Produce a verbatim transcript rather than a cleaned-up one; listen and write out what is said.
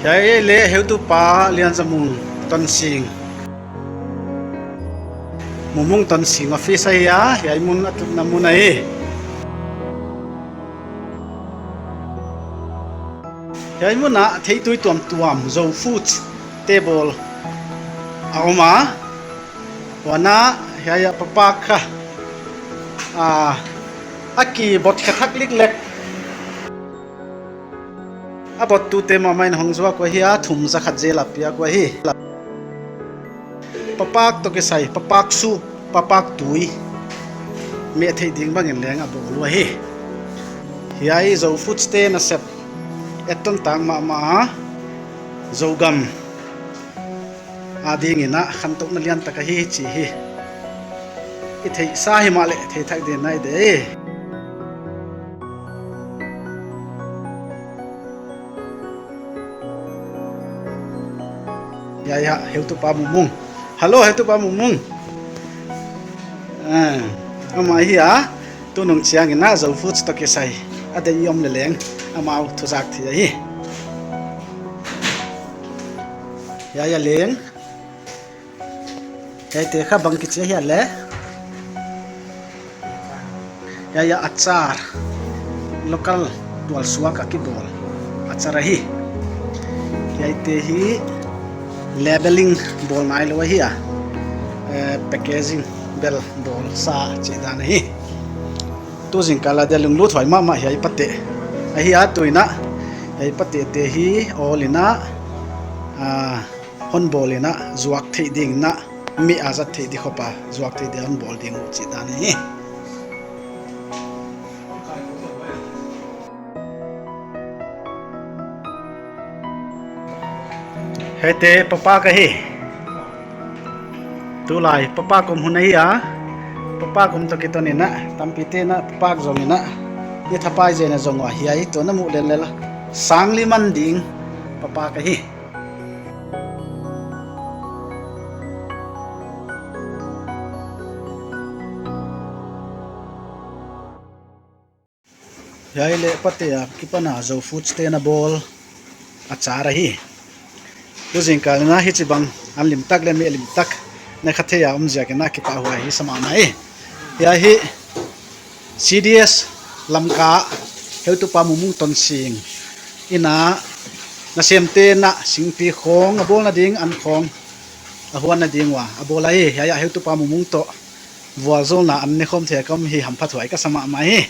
Hiai leh heutupa Lianzamung Tonsing, Mumung Tonsing office ahi a, hiai mun a tutna mun ahi. Hiai mun ah theitui tuamtuam Zo Foods te bawl a om a. Huan ah hiai ah Pa Pak kha, ah, a kibot kha thak liklek. A bottute mahmah in hong zuak uh ahi a, thum za khat zel a piak uh ahi. Pa Pak toh kisai, Pa Pak soup, Pa Pak tui, meh theih ding bangin leng a bawl uh ahi. Hiai Zo Foods te nasep etton tak mahmah a, Zogam adingin a khantouhna lian tak ahi chih i theihsa himahleh thei thak dingin i deih. Hiai ah heutupa Mumung. Hello, heutupa Mumung. Ah, amah ahi a, tunung chiangin a Zo Foods toh kisai a deih i om leh leng amau thu zak thei ahi. Hiai ah leng, hiaite kha bang kichi ahia leh, hiai ah achar, local tualsuak a kibawl achar ahi. Hiaite hi labelling bawl nailou ahi a, eh, packaging bel bawl sa chih dan ahi. Tu zingkal a dia lunglut huai mahmah hiai pateh ahi a, tuin a hiai patehte hi awl in a, ah, hon bawl in a, zuak theih dingin a, mi a zat theih di khop a zuak theih dia hon bawl ding uh chih dan ahi. Hiaite Pa Pak ahi. Tulai Pa Pak kum hun ahi a, Pa Pak kum toh kiton in a, tampite'n a Pa Pak zong in a, i thapai zen a zong ua, hiai tuin a muh lellel a, sang li man ding Pa Pak ahi. Hiai leh pateh a kipan a Zo Foods te'n a bawl achar ahi. Tu zingkal in a hichibang an lim tak leh meh lim tak na kha thei a om ziakin a kipahhuai hi sa mahmah hi. Hiai hi C D S Lamka heutupa Mumung Tonsing in a, nasemte'n a singpi khawng a bawlna ding, an khawng a huatna ding ua a bawl ahi. Hiai ah heutupa Mumung toh vualzawlna an nekhawm thei a ka om hi hamphathuai ka sa mahmah hi.